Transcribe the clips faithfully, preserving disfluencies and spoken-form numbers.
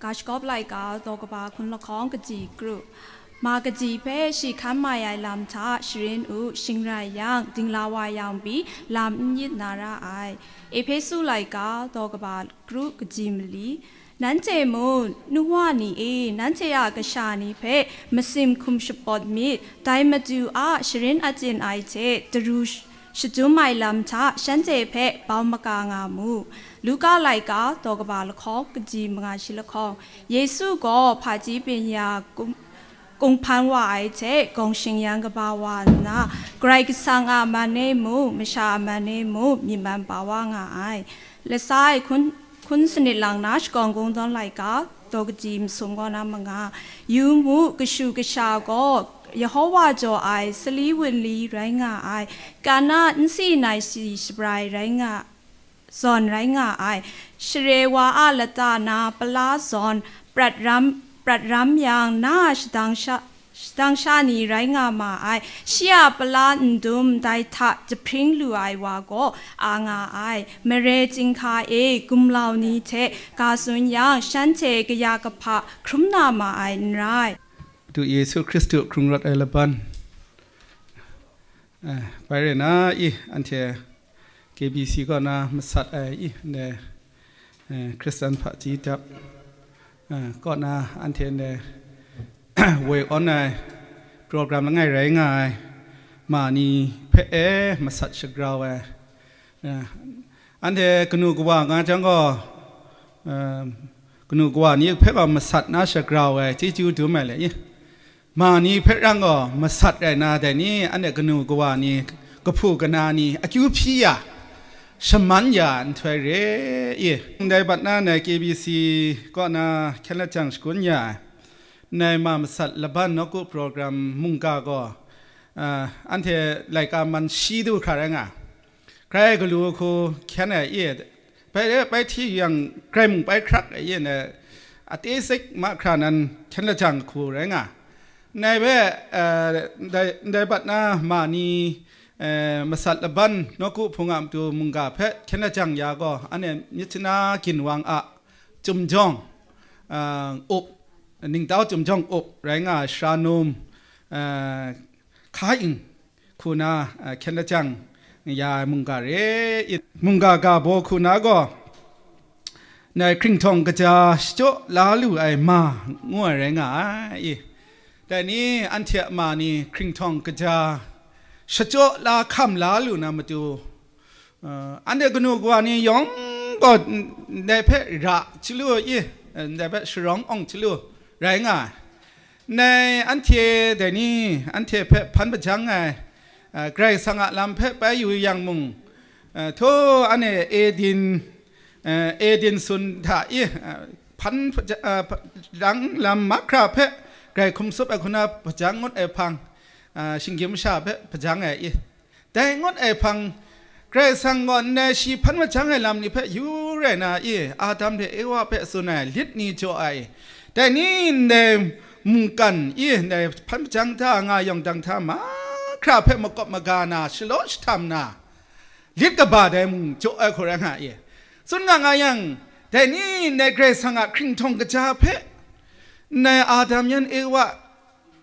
Ga shagawp laika daw kaba hkun lahkawng kaji kru. Ma kaji hpe shi hkan mai ai lam hta sharin u, shing rai yang, dingla wa yang pyi, lam n yit na ra ai. Ehpesu laika daw kaba kru kaji mali. Nanhte mung, nu wa ni e, nanhte a kasha ni hpe masim hkum shapawt myit, dai Madu a sharin achyin ai hte daru sh-, shadum ai lam hta shanhte hpe bau maka nga mu. Luka laika daw kaba lahkawng kaji manga shi lahkawng, Yesu gaw hpaji byin ya kum-, kunghpan wa ai hte gawng shing yang kaba wa nna, Karai Kasang a man e mung, masha a man e mung, myi man pa wa nga ai. Lasai hkun, hkun sanit lang na shakawn kungdawn laika daw kaji masum kaw na manga, yu mu, kashu kasha gaw Yehowa jaw ai sali wunli rai nga ai, kana nsi nai si shabrai rai nga, zawn rai nga ai, share wa a lata na pala zawn prat ram, prat ram yang na shadang sha, shadang sha ni rai nga ma ai, shi a pala ndum dai hta jahpring lu ai wa gaw a nga ai, mare chyinghka e gumlau ni hte ga tsun yang, shanhte kaya kahpa hkrum na ma ai n rai. Madu Yesu Hkristu hkrung rawt ai laban, eh, bai re na i, anhte K B C kaw na masat ai i, ne, eh, Khristan hpaji dap, eh, kaw na anhte ndai woi awn ai program langai rai nga ai ma ni hpe e masat shagrau ai. Eh, anhte kanu kawa nga jang gaw, eh, kanu kawa ni hpe gaw masat na shagrau ai chyeju dum ai le i. Ma ni hpe rang gaw masat rai na dai ni, anhte kanu kawa ni, kahpu kana ni akyu hpyi ya, shaman ya nhtoi re i. Ndai bat na nai K B C kaw na hkyen lajang shakun ya ai, nai ma masat laban nawku program mungga gaw, ah, anhte laika man shi du hkra rai nga. Grai galu hku hkyen ai i, bai, bai hti yang grai mung bai hkrak ai i, na, a tse sek mahkra nan hkyen lajang hku rai nga. Nai hpe, eh, ndai, ndai bat na ma ni, eh, masat laban nawku hpung a matu mungga hpe hkyen lajang ya gaw, anhte myit chana ginwang a chyum jawng, eh, up, ningtau chyum jawng up rai nga ai sara num, eh, hka ing, hku na, a, hkyen lajang ya ai mungga re i. Mungga ga baw hku na gaw, nai hkringhtawng kaja shachyaw la lu ai ma ngu ai rai nga ai i. Dai ni, anhte a ma ni hkringhtawng kaja shachyaw la hkam la lu na matu, a, anhte kanu kawa ni yawng gaw ndai hpe ra chyalu i, ndai hpe sharawng awng chyalu rai nga ai. Nai anhte dai ni, anhte hpe hpan hpajang ai, a, Karai Kasang a lam hpe bai yu yang mung, a, htaw anhte Eden, a, Eden sun hta i, a, hpan hpaja-, a, hpa-, dang lam mahkra hpe grai hkum tsup ai hku na hpajang ngut ai hpang, a, shinggyim masha hpe hpajang ai i. Dai ngut ai hpang, Karai Kasang gaw ndai shi hpan majang ai lam ni hpe yu rai na i, Adam hte Ewa hpe tsun ai lit ni jaw ai, dai ni ndai mungkan i, ndai hpan majang hta nga yawng dang hta mahkra hpe makawp maga na, shalaw jahtam na, lit kaba dai mung jaw ai hku rai nga i, tsun nga nga yang, dai ni ndai Karai Kasang a hkringhtawng kaja hpe ndai Adam yan Ewa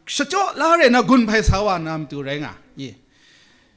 shachyaw la rai na gun hpai sa wa na matu rai nga i.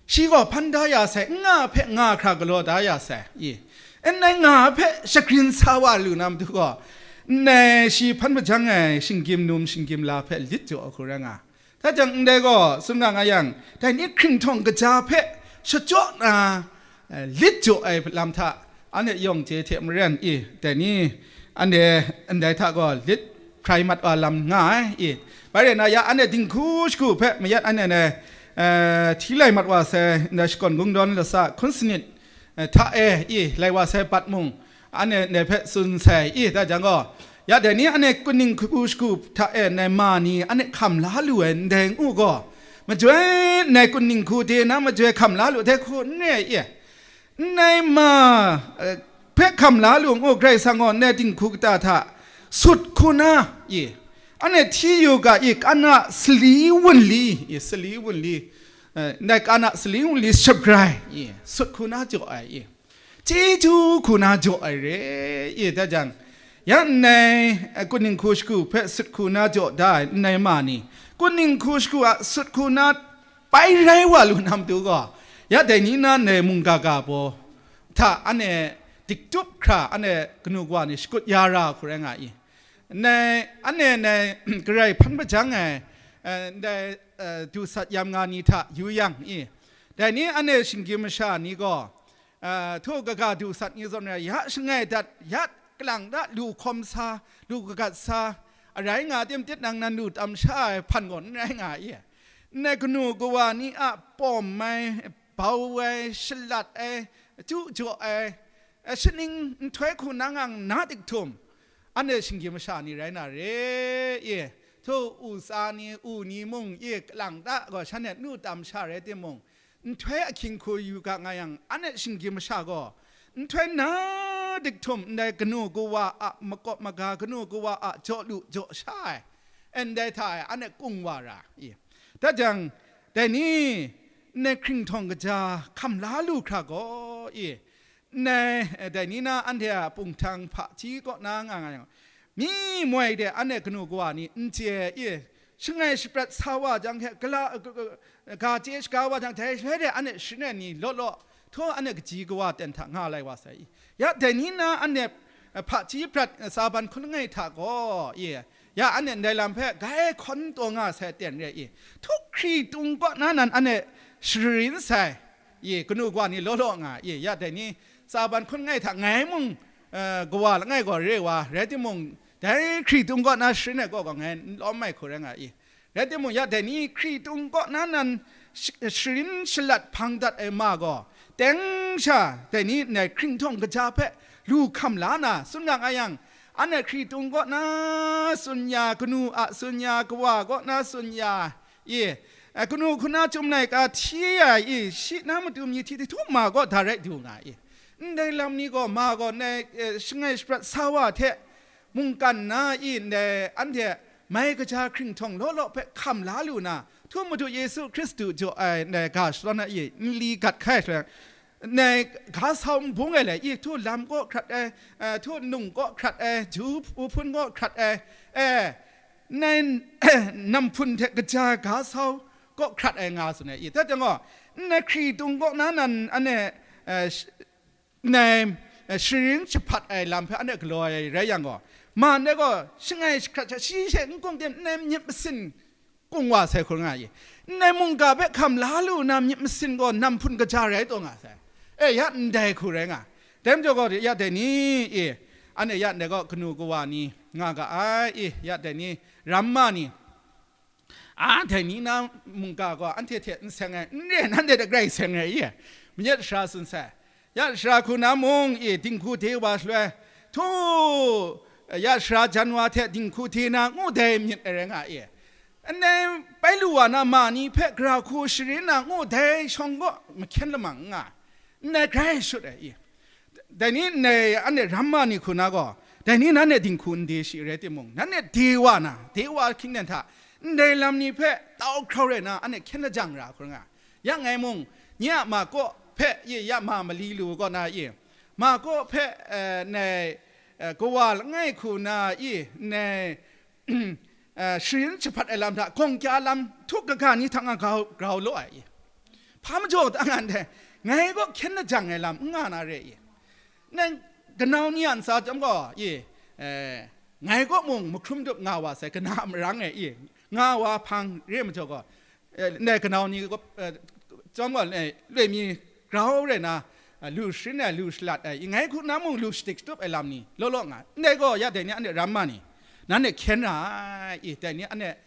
Shi gaw hpan da ya sai, n nga hpe nga hkra galaw da ya sai, i, ndai nga hpe shagrin sa wa lu na matu gaw, ndai shi hpan majang ai shinggyim num shinggyim la hpe lit jaw ai hku rai nga. Dah jang ndai gaw, tsun nga nga yang, dai ni hkringhtawng kaja hpe shachyaw na, eh, lit jaw ai lam hta, anhte yawng chye hte maren i, dai ni, anhte ndai hta gaw lit hkrai mat wa lam nga ai i. Bai rai na, ya anhte dinghku shagu hpe mayat anhte, eh, hti lai mat wa sai, ndai shakawn kungdawn lasa hkun sanit, eh, hta e i, lai wa sai bat mung, anhte ndai hpe tsun sai i, dah jang gaw, ya dai ni anhte kunning hku shagu hta e ndai ma ni anhte hkam la lu ai ndai ngu gaw, majoi ndai kunning hku de na majoi hkam la lu ai hku n re i. Ndai ma, eh, hpe hkam la lu ngu Karai Kasang gaw ndai dinghku kata hta sut hku na i, anhte hti yu ga i, kana sali wunli i, sali wunli, eh, ndai kana sali wunli shabrai i, sut hku na jaw ai i, chyeju hku na jaw ai re i, dah jang, Ya nnai, eh, kunning hku shagu hpe sut hku na jaw da ai nnai ma ni, kunning hku shagu a sut hku na bai rai wa lu na matu gaw, ya dai ni na nnai mungga ga baw hta anhte diktup hkra anhte kanu kawa ni shakut ya ra hku rai nga i. Nnai, anhte nnai garai hpan hpajang ai, eh, ndai, eh, du sat yam nga ni hta yu yang i, dai ni anhte shinggyim masha ni gaw, ah, htu kaga du sat ni zawn rai, ya shangai dat, ya kalang da lu hkawm sa, lu kagat sa, arai nga tim tit nang nan lu tam sha ai hpan gaw n rai nga i. Nnai kanu kawa ni a pawm ai, bau ai, shalat ai, chyu jaw ai, eh, shaning nhtoi hku na ngang na dik htum, anhte shinggyim masha ni rai na re i. Htu u tsa ni, u ni mung i kalang da gaw shanhte nu tam sha rai timung, nhtoi ahkying hku yu ga nga yang, anhte shinggyim masha gaw, nhtoi na dik htum ndai kanu kawa a makawp maga, kanu kawa a jaw lu jaw sha ai, ndai hta e anhte kung wa ra i. Dat jang, dai ni, ndai hkringhtawng kaja hkam la lu hkra gaw i, ndai, dai ni na anhte a punghtrang hpaji kaw na nga nga yang, myi moi de anhte kanu kawa ni n chye i, shangai shaprat sa wa jang hte, gala, ga chye shaga wa jang, dai shaloi de anhte sharin ai ni law law, htu anhte kaji kawa ten hta nga lai wa sai i. Ya dai ni na anhte hpaji prat sa ban hkun langai hta gaw i, ya anhte ndai lam hpe gai hkawn taw nga sai ten re i, htu hkritung kaw na nan anhte sharin sai i, kanu kawa ni law law nga i, ya dai ni sa ban hkun langai hta ngai mung, eh, kawa langai gaw re wa, rai timung, dai hkritung kaw na sharin ai kaw gaw ngai n lawm ai hku rai nga i. Rai timung, ya dai ni hkritung kaw na nan sh-, sharin shalat hpang dat ai ma gaw, teng sha dai ni ndai hkringhtawng kaja hpe lu hkam la na, tsun nga nga yang, anhte hkritung kaw na tsun ya, kanu a tsun ya, kawa kaw na tsun ya, i, eh, kanu hku na chyum laika hti ya i, shi na matu myi hti hti htum ma kaw da rai du nga i. Ndai lam ni gaw ma gaw ndai, eh, shangai shaprat sa wa hte mungkan na i ndai anhte mai kaja hkringhtawng law law hpe hkam la lu na, htum Madu Yesu Hkristu jaw ai ndai ga shadawn ai i nli gat hkai shaloi, ndai ga sau nbung ai le i, htu lam kaw hkrat ai, eh, htu nung kaw hkrat ai, ju hpun kaw hkrat ai, eh, ndai namhpun hte kaja ga sau kaw hkrat ai nga tsun ai i. Dat jang gaw, ndai hkritung kaw na nan anhte, eh, sh-, ndai, eh, sharin jahpat ai lam hpe anhte galaw ai rai yang gaw, ma ndai gaw shangai jahkrat sha shi she n kung tim, ndai myit masin kung wa sai hkun nga i. Ndai mungga hpe hkam la lu na myit masin gaw namhpun kaja rai taw nga sai. E, ya ndai hku rai nga. Dai majaw gaw, ya dai ni i, anhte ya ndai gaw kanu kawa ni nga ga ai i, ya dai ni ramma ni, a, dai ni na mungga gaw anhte hte n seng ai, n re, nanhte hte grai seng ai i, myit sara tsun sai. Ya sara hku na mung i, dinghku de wa shaloi, htu, ya sara jan wa hte dinghku de na ngu dai myit ai rai nga i. Ndai bai lu wa na ma ni hpe gara hku sharin na ngu dai shawng kaw mahkyen lamang n nga, ndai grai shut ai i. Dai ni ndai anhte ramma ni hku na gaw, dai ni nanhte dinghku n de shi rai timung, nanhte de wa na, de wa hkying dan hta, ndai lam ni hpe tau hkrau rai na, anhte hkyen lajang ra hkrum nga. Ya ngai mung, nye a ma kaw hpe, ye ya ma mali lu kaw na i, ma kaw hpe, eh, ndai, eh, kawa langai hku na i, ndai, eh, sharin jahpat ai lam hta, gawng kya lam, htuk kaga ni hta nga grau, grau law ai i. Hpa majaw ta nga ndai, ngai kaw hkyen lajang ai lam n nga na re i. Nang kanau ni a ntsa chyawm gaw, i, eh, ngai kaw mung mahkrum dup nga wa sai, kana a marang e, i, nga wa hpang re majaw gaw, eh, ndai kanau ni kaw, eh, chyawm gaw, eh, loi mi grau rai na, eh, lu sharin ai, lu shalat ai, i, ngai hku na mung lu shadik shatup ai lam ni, law law nga, ndai gaw ya dai ni anhte ramma ni, nanhte hkyen ra ai, i, dai ni anhte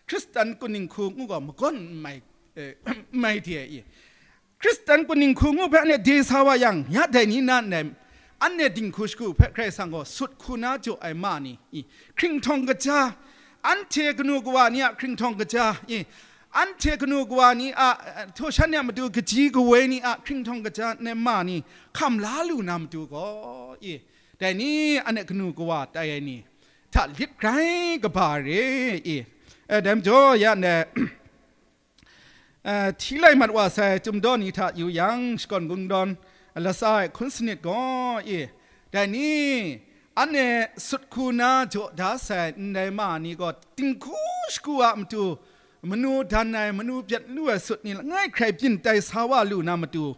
Hkristan kunning hku ngu gaw magawn n mai, eh, n mai de ai, i. Hkristan kunning hku ngu hpe anhte de sa wa yang, ya dai ni na ndai, anhte dinghku shagu hpe Karai Kasang gaw sut hku na jaw ai ma ni, i, hkringhtawng kaja, anhte kanu kawa ni a hkringhtawng kaja, i, anhte kanu kawa ni a, eh, htaw shan ni a matu kaji kawoi ni a hkringhtawng kaja ndai ma ni hkam la lu na matu gaw, i, dai ni anhte kanu kawa tai ai ni hta lit grai kaba re, i, eh, dai majaw ya ndai, Eh, hti lai mat wa sai Chyum daw ni hta yu yang, shakawn kungdawn latsa ai hkun sanit gaw, i, dai ni, Anhte sut hku na jaw da sai ndai ma ni gaw, dinghku shagu a matu manu dan ai, manu byen lu ai sut ni langai hkrai byin tai sa wa lu na matu,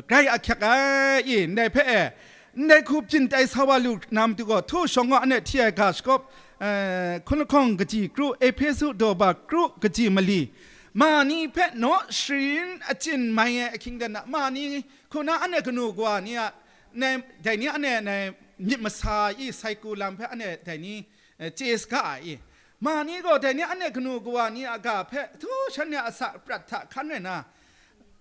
grai ahkyak ai, i, ndai hpe e, ndai hku byin tai sa wa lu na matu gaw, htu shawng gaw anhte hti ai ga shakawp, eh, hkun lahkawng kaji kru, Ehpesu daw ba kru kaji mali, ma ni hpe naw sharin achyin mai ai ahkying dan a, ma ni hku na anhte kanu kawa ni a, nai, dai ni anhte nai myit masa i, sai ku lam hpe anhte dai ni, eh, chye saga ai i, ma ni gaw dai ni anhte kanu kawa ni a ga hpe htu shanhte a sa prat hta hkan rai na,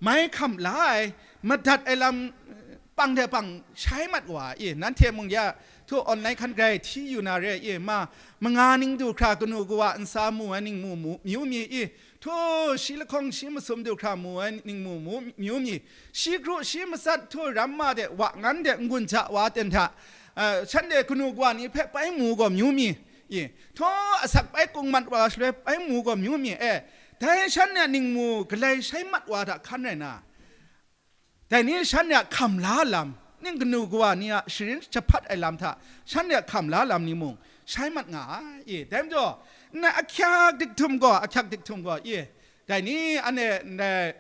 mai hkam la ai, madat ai lam, eh, pang de pang shai mat wa i, nanhte mung ya htu online hkan grai hti yu na re i, ma, manga ning du hkra kanu kawa nsa mu ai ningmu mu, myu mi i, htu shi lahkawng shi masum du hkra mu ai ningmu mu, myu mi, shi kru shi matsat htu ram ma de wa ngan de n-gun ja wa ten hta, eh, shanhte kanu kawa ni hpe pai mu gaw myu mi, i, htu asak pai kung mat wa shaloi pai mu gaw myu mi e, dai shanhte ningmu galai shai mat wa hta hkan rai na, dai ni shanhte a hkam la lam, ning kanu kawa ni a sharin jahpat ai lam hta shanhte a hkam la lam ni mung shai mat nga ai i. Dai majaw, ndai ahkyak diktum gaw, ahkyak diktum gaw i, dai ni anhte ndai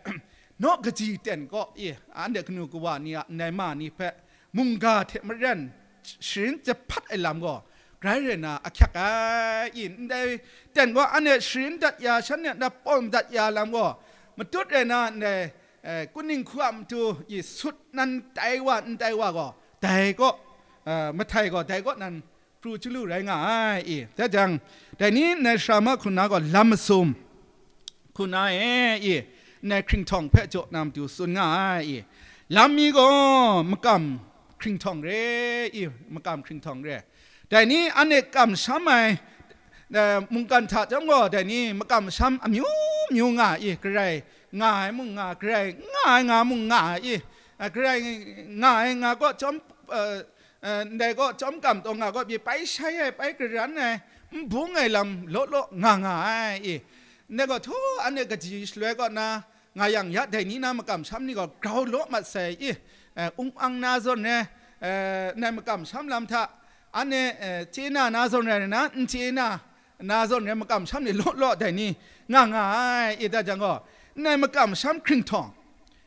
naw kaji ten kaw i, anhte kanu kawa ni a ndai ma ni hpe mungga hte maren sharin jahpat ai lam gaw grai rai na ahkyak ai i. Ndai ten gaw anhte sharin dat ya, shanhte na pawm dat ya lam gaw matut rai na ndai, eh, kunning hku a matu i sut nan tai wa, n tai wa gaw, dai kaw, eh, mahtai gaw, dai kaw nan pru chyalu rai nga ai i. Dai jang, dai ni ndai sara mahku na gaw lam masum hku na e i, ndai hkringhtawng hpe jaw na matu tsun nga ai i. Lam mi gaw makam hkringhtawng re i, makam hkringhtawng re. Dai ni anhte kamsham ai, eh, mungkan hta chyawm gaw, dai ni makam masham amyu myu nga i, garai nga ai mung nga, garai n nga ai nga mung nga i, eh, garai nga ai nga kaw chyawm, eh, eh, ndai kaw chyawm kam taw nga kaw pyi pai shai ai, pai garan ai, n bung ai lam law law nga nga ai i. Ndai gaw htu anhte kaji shaloi kaw na, nga yang ya dai ni na makam sham ni gaw grau law mat sai i, eh, ung ang na zawn re, eh, ndai makam sham lam hta, anhte, eh, chye na na zawn rai na, n chye na na zawn re makam sham ni law law dai ni nga nga ai i, da jang gaw, ndai makam sham hkringhtawng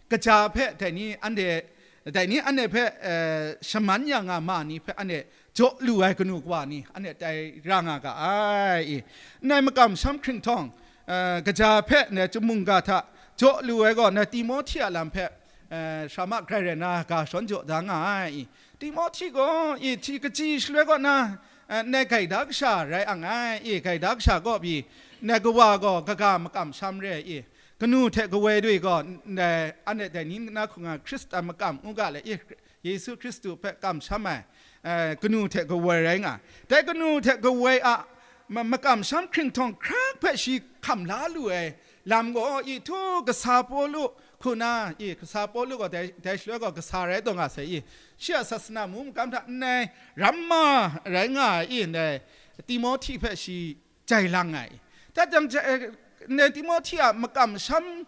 kaja hpe dai ni anhte, dai ni anhte hpe, eh, shaman ya nga ma ni hpe anhte jaw lu ai kanu kawa ni anhte tai ra nga ga ai i. Ndai makam sham hkringhtawng, eh, kaja hpe ndai chyum mungga hta jaw lu ai gaw, ndai Timohti a lam hpe, eh, sara ma grai rai na ga shawn jaw da nga ai i. Timohti gaw i hti kaji shaloi kaw na, eh, ndai gaida kasha rai ang ai i, gaida kasha kaw pyi, ndai kawa gaw kaga makam sham re i, kanu hte kawoi du i gaw, ndai anhte dai ni na hku nga Hkristan makam ngu ga le i, Yesu Hkristu hpe kamsham ai, eh, kanu hte kawoi rai nga ai. Dai kanu hte kawoi a ma-, makam sham hkringhtawng hkrak hpe shi hkam la lu ai lam gaw, i htu kasa Pawlu hku na, i kasa Pawlu gaw dai, dai shaloi gaw kasa rai taw nga sai i, shi a sasana mu makam hta nnai ramma rai nga ai i, ndai Timohti hpe shi jai lang ai. Dat jang, eh, ndai Timohti a makam sham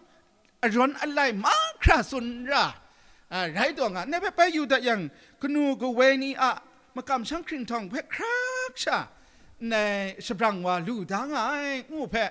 arawn alai mahkra tsun ra, a, rai taw nga, ndai hpe bai yu dat yang, kanu kawoi ni a makam sham hkringhtawng hpe hkrak sha, ndai shabrang wa lu da nga ai, ngu hpe,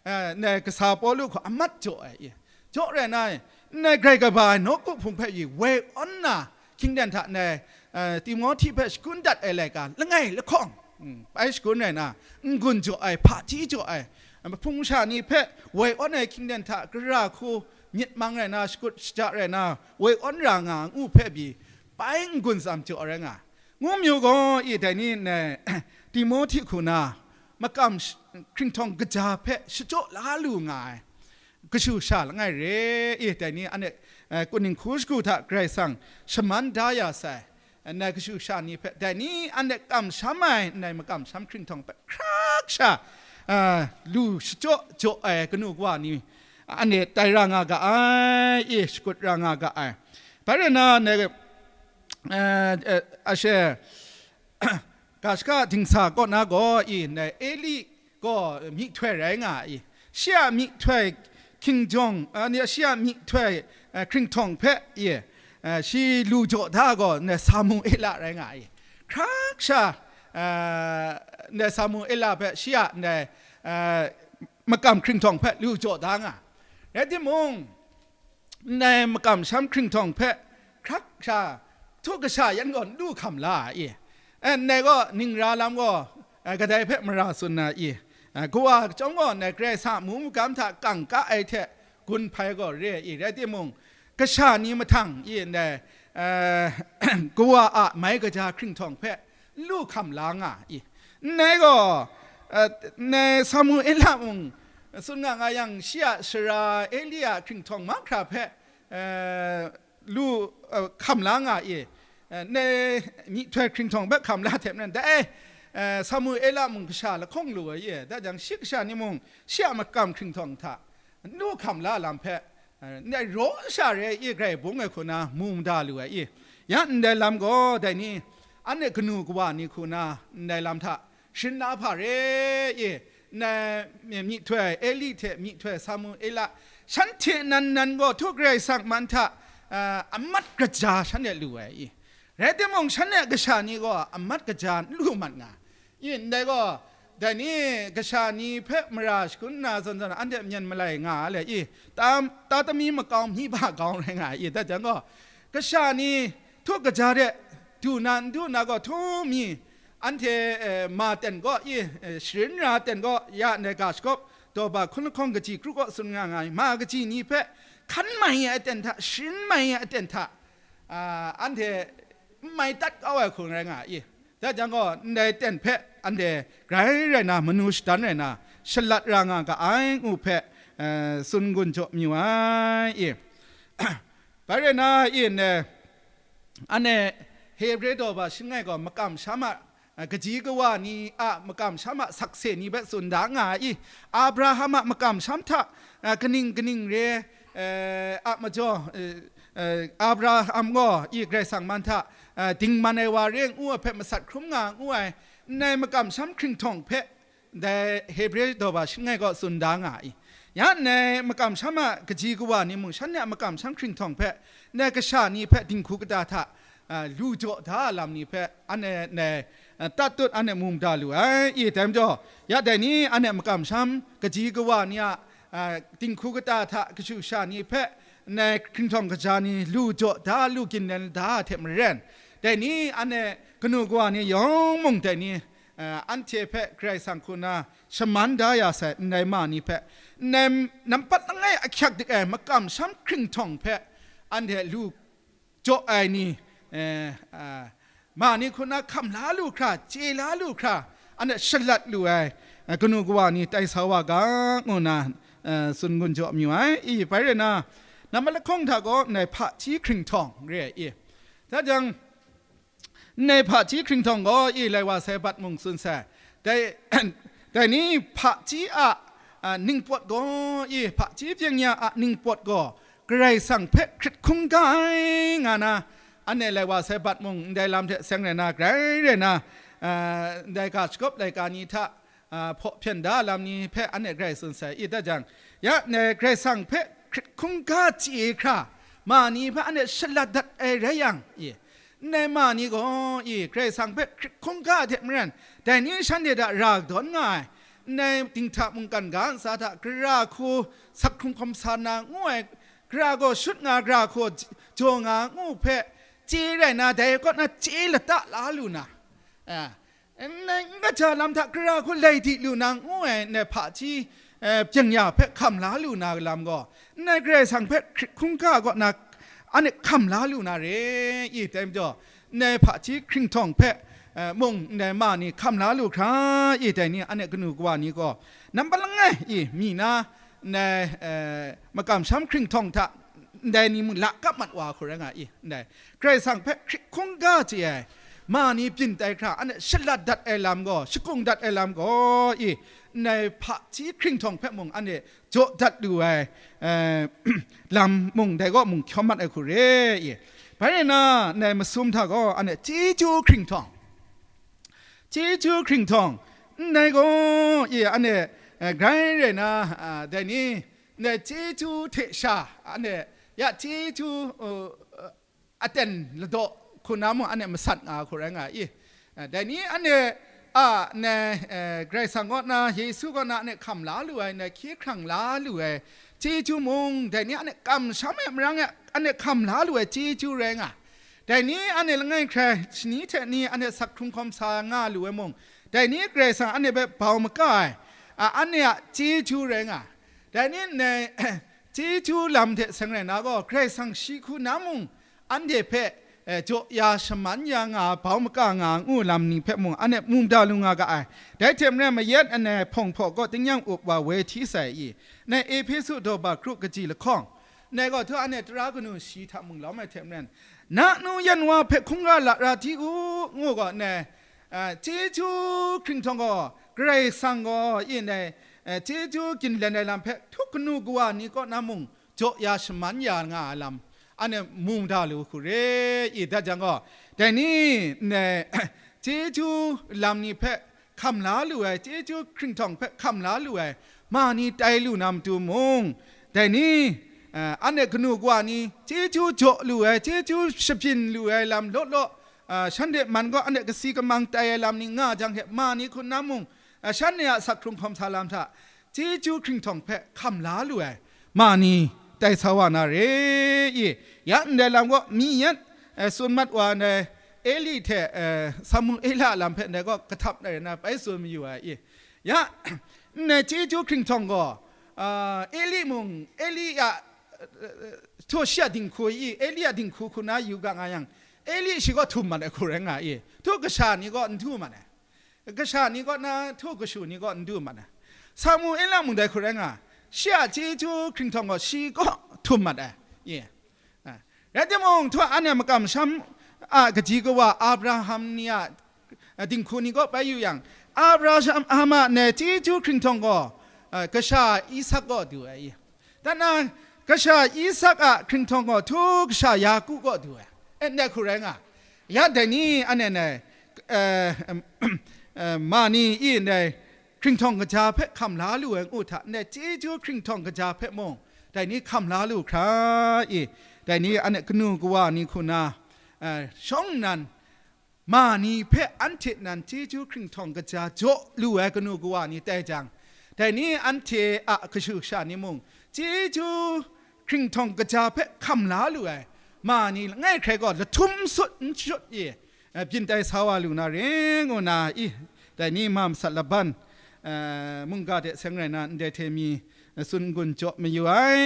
eh, ndai kasa Pawlu hku a mat jaw ai i. Jaw rai na, ndai grai kaba ai nawku hpung hpe i woi awn na, hkying dan hta ndai, eh, Timohti hpe shakun dat ai laika langai lahkawng, mm, bai shakun rai na, n-gun jaw ai, hpaji jaw ai, eh, hpung sha ni hpe woi awn ai hkying dan hta gara hku myit mang rai na, shakut shaja rai na, woi awn ra nga ngu hpe pyi, bai n-gun tsam jaw ai rai nga. Ngu mayu gaw, i dai ni ndai, Timohti hku na, makam sh-, hkringhtawng kaja hpe shachyaw la lu nga ai, kashu sha langai re i, dai ni anhte, eh, kaning hku shagu hta Karai Kasang shaman da ya sai, ndai kashu sha ni hpe, dai ni anhte kamsham ai, ndai makam sham hkringhtawng hpe hkrak sha, eh, lu shachyaw jaw ai kanu kawa ni, anhte tai ra nga ga ai, i shakut ra nga ga ai. Bai rai na, ndai, eh, eh, ashe, ga shaka dingsa kaw na gaw, i, ndai Eli gaw myihtoi rai nga ai. Shi a myihtoi hkingjawng, a, ni, shi a myihtoi, eh, hkringhtawng hpe, i, eh, shi lu jaw da gaw, ndai Samuela rai nga ai. hkrak sha, eh, ndai Samuela hpe shi a ndai, eh, makam hkringhtawng hpe lu jaw da nga. Rai timung, ndai makam sham hkringhtawng hpe hkrak sha htuk kasha yan gaw n lu hkam la ai. Eh, ndai gaw ningra lam gaw, eh, kadai hpe mara tsun na i? Eh, kawa chyawm gaw ndai Karai Kasang a mu magam hta kangka ai hte gun hpai gaw re ai. Rai timung, kasha ni mahtang i ndai, eh, kawa a mai kaja hkringhtawng hpe n lu hkam la nga i? Ndai gaw, eh, ndai Samuela mung tsun nga nga yang, shi a sara Eli a hkringhtawng mahkra hpe, eh, lu, eh, hkam la nga i? Eh, ndai myihtoi hkringhtawng hpe hkam la hte maren, dai, eh, Samuela mung kasha lahkawng lu ai i? Dai jang shi kasha ni mung shi a makam hkringhtawng hta n lu hkam la lam hpe, eh, ndai raw sha re i, grai bung ai hku na mu mada lu ai i? Ya ndai lam gaw, dai ni, anhte kanu kawa ni hku na ndai lam hta sharin la hpa re i? Ndai myihtoi Eli hte myihtoi Samuela, shanhte nan nan gaw htuk Karai Kasang man hta, eh, amat kaja shanhte lu ai i? Rai timung, shanhte kasha ni gaw amat kaja n lu mat nga i? Ndai gaw, dai ni kasha ni hpe mara shagun na zawn zawn, anhte myen malai nga le i? Ta, ta tami makau mi ba kau rai nga i? Dai jang gaw, kasha ni htuk kaja de du na n du na gaw, htum mi anhte, eh, ma ten gaw i, eh, sharin ra ten gaw, ya ndai ga shagawp daw ba hkun lahkawng kaji kru kaw tsun nga nga ai, ma kaji ni hpe hkan mai ai aten hta, sharin mai ai aten hta, ah, anhte n mai tat kau ai hku rai nga i? Dai jang gaw, ndai ten hpe anhte grai rai na, manu shadan rai na, shalat ra nga ga ai ngu hpe, eh, tsun gun jaw mayu ai i? Bai rai na, i ndai, anhte Hebre daw ba shangai gaw makam sham a, a, kaji kawa ni a makam sham a sakse ni hpe tsun da nga ai i? Abraham a makam sham hta, a, kaning kaning re, eh, a majaw, eh, eh, Abraham gaw i Karai Kasang man hta, eh, dingman ai wa re ngu ai hpe masat hkrum nga ngu ai, ndai makam sham hkringhtawng hpe, dai Hebre daw ba shangai gaw tsun da nga ai. Ya ndai makam sham a kaji kawa ni mung, shanhte a makam sham hkringhtawng hpe, ndai kasha ni hpe dinghku kata hta, a, lu jaw da ai lam ni hpe, anhte ndai, a, tat tut anhte mu mada lu ai i? Dai majaw, ya dai ni anhte makam sham kaji kawa ni a, a, dinghku kata hta kashu kasha ni hpe, ndai hkringhtawng kaja ni lu jaw da, lu gindin da hte maren, dai ni anhte kanu kawa ni yawng mung dai ni, eh, anhte hpe Karai Kasang hku na shaman da ya sai, ndai ma ni hpe, ndai nampat langai ahkyak dik ai makam sham hkringhtawng hpe anhte lu jaw ai ni, eh, ah, ma ni hku na hkam la lu hkra, chye la lu hkra, anhte shalat lu ai, eh, kanu kawa ni tai sa wa ga, ngu na, eh, tsun gun jaw mayu ai. I, bai rai na, nampat lahkawng hta gaw ndai hpaji hkringhtawng re ai i? Dai jang, ndai hpaji hkringhtawng gaw i, lai wa sai bat mung tsun sai. Dai, dai ni hpaji a, a, ningpawt gaw i, hpaji byeng ya a ningpawt gaw Karai Kasang hpe hkrit hkungga ai nga na, anhte lai wa sai bat mung ndai lam hte seng rai na, grai rai na, a, ndai ga shagawp laika ni hta, a, hpaw hpyen da lam ni hpe anhte grai tsun sai i? Dai jang, ya, ndai Karai Kasang hpe hkrit hkungga chye hkra, ma ni hpe anhte shalat dat ai rai yang i? Ndai ma ni gaw i, Karai Kasang hpe hkrit hkungga ai hte maren, dai ni shanhte hta ra kadawn nga ai, ndai dinghta mungkan ga ntsa hta, gara hku sak hkrung hkawm sa na ngu ai, gara gaw shut nga, gara hku jaw nga ngu hpe, chye rai na, dai kaw na chye lata la lu na, a, ndai n kaja lam hta gara hku lai di lu na ngu ai, ndai hpaji, eh, byeng ya hpe hkam la lu na lam gaw, ndai Karai Kasang hpe hkrit hkungga kaw na, anhte hkam la lu na re i? Dai majaw, ndai hpaji hkringhtawng hpe, eh, mung ndai ma ni hkam la lu hkra i? Dai ni anhte kanu kawa ni gaw nampat langai i mi na, ndai, eh, makam sham hkringhtawng hta ndai ni mung lakap mat wa hku rai nga i? Ndai Karai Kasang hpe hkrit hkungga chye ai, ma ni byin tai hkra anhte shalat dat ai lam gaw, shakung dat ai lam gaw i, ndai hpaji hkringhtawng hpe mung anhte jaw dat lu ai, eh, lam mung dai gaw mung hkyawm mat ai hku re i? Bai rai na, ndai masum hta gaw anhte chyeju hkringhtawng, chyeju hkringhtawng, ndai gaw i, anhte, eh, grai rai na, a, dai ni, ndai chyeju hte sha, anhte ya chyeju, uh, aten ladaw hku na mung anhte masat nga hku rai nga i? Dai ni anhte a ne, Karai Kasang kaw na, Yesu kaw na anhte hkam la lu ai, ne hkye hkrang la lu ai chyeju mung, dai ni anhte kamsham ai marang e anhte hkam la lu ai chyeju rai nga. Dai ni anhte langai hkrai shani hte ni anhte sak hkrung hkawm sa nga lu ai mung, dai ni Karai Kasang anhte hpe bau maka ai, a, anhte a chyeju rai nga. Dai ni nai chyeju lam hte seng rai na gaw, Karai Kasang shi hku na mung anhte hpe, e, jaw ya shaman ya nga, bau maka nga ngu lam ni hpe mung anhte mu mada lu nga ga ai. Dai hte maren mayat anhte hpawng hpaw kaw tingnyang up wa woi hti sai i? Nai Ehpesu daw ba kru kaji lahkawng, nai gaw htu anhte tara kanu shi hta mung lawm ai hte maren, na nu yan wa hpe hkungga lara di u, ngu gaw nai, a, chyeju hkringhtawng gaw, Karai Kasang gaw i nai, e, chyeju ginlen ai lam hpe htuk kanu kawa ni kaw na mung jaw ya shaman ya nga ai lam, anhte mu mada lu hku re i, dat jang gaw, dai ni ndai chyeju lam ni hpe hkam la lu ai, chyeju hkringhtawng hpe hkam la lu ai ma ni tai lu na matu mung, dai ni, eh, anhte kanu kawa ni chyeju jaw lu ai, chyeju shabyin lu ai lam law law, eh, shanhte man gaw anhte kasi kamang tai ai lam ni nga jang hte, ma ni hku na mung, eh, shanhte a sak hkrung hkawm sa lam hta, chyeju hkringhtawng hpe hkam la lu ai ma ni tai sa wa na re i? Ya ndai lam gaw, mi yan, eh, tsun mat wa ndai Eli hte, eh, Samuela lam hpe ndai gaw kahtap na re na bai tsun mayu ai i? Ya, ndai chyeju hkringhtawng gaw, ah, Eli mung, Eli a, eh, htu shi a dinghku i, Eli a dinghku hku na yu ga nga yang, Eli shi gaw htum mat ai hku rai nga i? Htu kasha ni gaw n du mat ai. Kasha ni kaw na htu kashu ni kaw n du mat ai. Samuela mung dai hku rai nga, shi a chyeju hkringhtawng gaw shi kaw htum mat ai. Ye. A, rai timung, htu anhte makam masham a kaji kawa Abraham ni a, a, dinghku ni kaw bai yu yang, Abraham a ne chyeju hkringhtawng gaw, a, kasha Isak kaw du ai. Ye. Dan na, kasha Isak a hkringhtawng gaw htu kasha Yaku kaw du ai, e, ndai hku rai nga. Ya dai ni anhte ndai, eh, em, eh, ma ni i ndai hkringhtawng kaja hpe hkam la lu ai ngu hta, ndai chyeju hkringhtawng kaja hpe mung, dai ni hkam la lu hkra i, dai ni anhte kanu kawa ni hku na, eh, shawng nnan, ma ni hpe anhte nan chyeju hkringhtawng kaja jaw lu ai kanu kawa ni tai jang, dai ni anhte a kashu kasha ni mung chyeju hkringhtawng kaja hpe hkam la lu ai ma ni langai hkrai gaw lahtum sut n shut i, eh, byin tai sa wa lu na re ngu na i, dai ni ma masat laban, eh, mungga hte seng rai na ndai hte mi, eh, tsun n-gun jaw mayu ai.